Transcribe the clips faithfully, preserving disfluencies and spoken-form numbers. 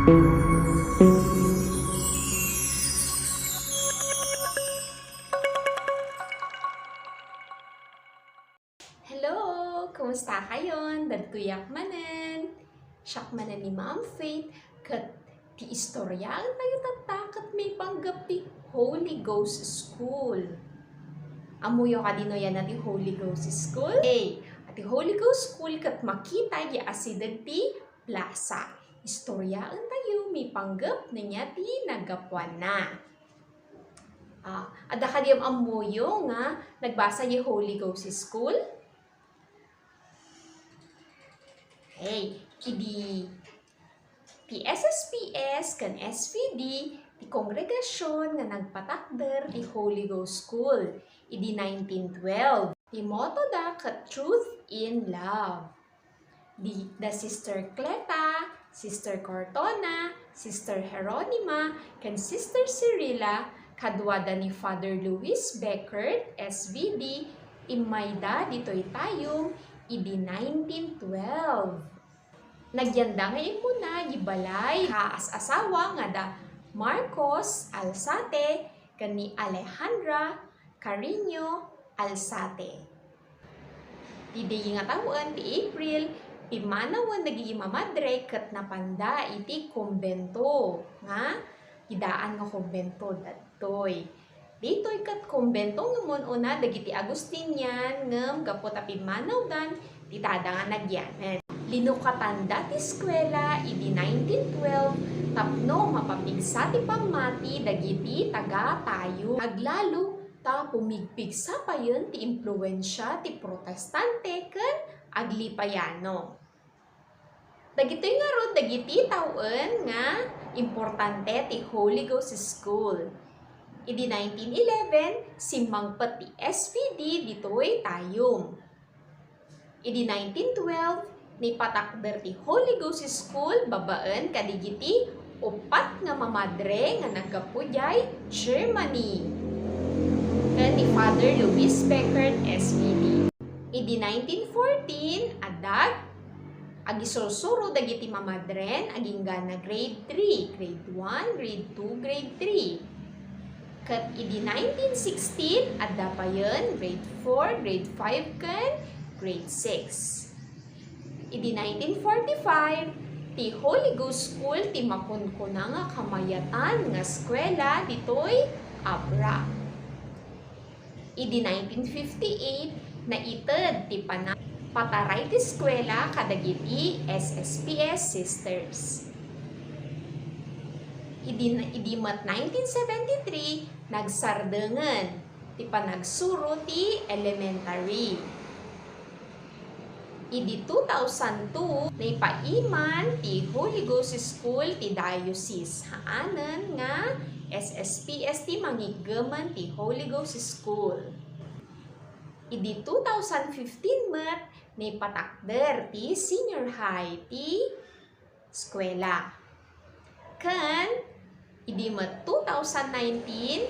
Hello! Kumusta kayon? Dagitoyak manen. Siak manen ni Ma'am Faith, ket ti istoryaentayo tatta ket maipanggep ti Holy Ghost School. Ammoyo kadi no yana ti Holy Ghost School? Hey, ti Holy Ghost School ket makita iti asideg ti plaza. Istoryaentayo maipanggep no ania ti naggapuanna. Ah, adda kadi ammoyo nga nagbasa iti Holy Ghost School? Hey, idi ti S S P S ken S V D ti kongregasion nga nagpatakder ti Holy Ghost School idi nineteen twelve. Ti motto da ket Truth in Love. Di, da Sister Cleta, Sister Cortona, Sister Jeronima, ken Sister Cirilla, kaduada ni Father Luis Beckert, S V D, immayda ditoy Tayum idi nineteen twelve. Nagyanda nga immuna di balay kaas-asawa nga da Marcos Alzate ken ni Alejandra Cariño Alzate. Ti daydi nga tawen ti April, pimmanawen dagiti mamadre ket napanda iti kumbento nga, idaan nga kumbento dagitoy. Ditoy ket kumbento nga immun-una dagiti Agustinian ngem gapu ta pimmanawdan ti tada nga nagyanen. Linukatanda ti eskuela idi nineteen twelve tapno mapapigsa ti pammati dagiti taga-Tayum. Aglalo ta pumigpigsa payen ti impluensia ti Protestante ken Aglipayano. Dagitoy ngarud dagiti tawen nga importante ti Holy Ghost School. Idi nineteen eleven, simmangpet ti S V D ditoy Tayum. Idi nineteen twelve, nipatakder ti Holy Ghost School babaen kadagiti uppat nga mamadre nga naggapu diay Germany ken ni Father Luis Beckert, S V D. Idi nineteen fourteen, adda agisursuro dagiti mamadren agingga grade three, grade one, grade two, grade three. Ket idi nineteen sixteen, adda payen grade four, grade five, ken grade six. Idi nineteen forty-five, ti Holy Ghost School ti makunkuna nga kamayatan nga eskuela ditoy Abra. Idi nineteen fifty-eight, naited ti pana-, pataray ti eskuela kadagiti S S P S sisters. Idi, idi met nineteen seventy-three, nagsardengen ti panagsuro ti elementary. Idi two thousand two, naipaiman ti Holy Ghost School ti diocese. Haanen nga S S P S ti mangiggemen ti Holy Ghost School. Idi two thousand fifteen met, naipatakder ti senior high ti eskuela. Ken idi met two thousand nineteen,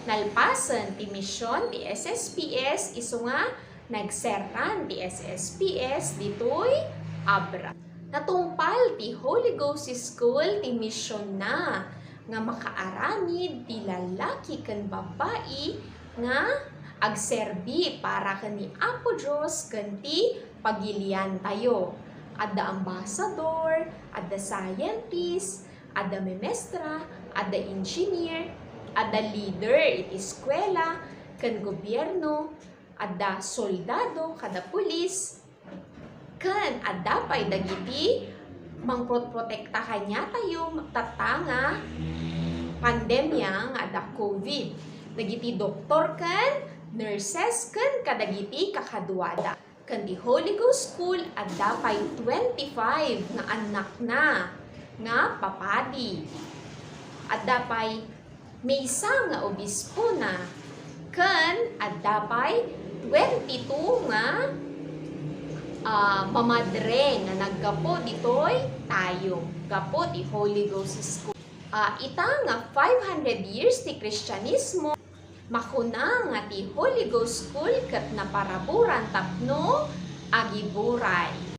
nalpasen ti mision ti S S P S isu nga nagserran ti S S P S ditoy Abra. Natungpal ti Holy Ghost School ti misionna nga makaaramid ti lallaki ken babbai nga agserbi para ken ni Apo Dios ken ti pagiliantayo. Adda ambassador, adda scientist, adda memestra, adda engineer, adda leader iti eskuela ken gobierno, adda soldado kada pulis, ken adda pay dagiti mangproprotekta kaniatayo tatta nga pandemia nga adda COVID, dagiti doktor ken nurses ken kadagiti kakaduada. Ken ti Holy Ghost School, adda pay twenty-five nga annakna nga papadi. Adda pay maysa nga obispona, ken adda pay twenty-two nga, ah, mamadre nga naggapu ditoy Tayum, gapu ti Holy Ghost School. Ah, ita nga five hundred years ti Kristianismo, makuna nga ti Holy Ghost School ket naparaburan tapno agiburay.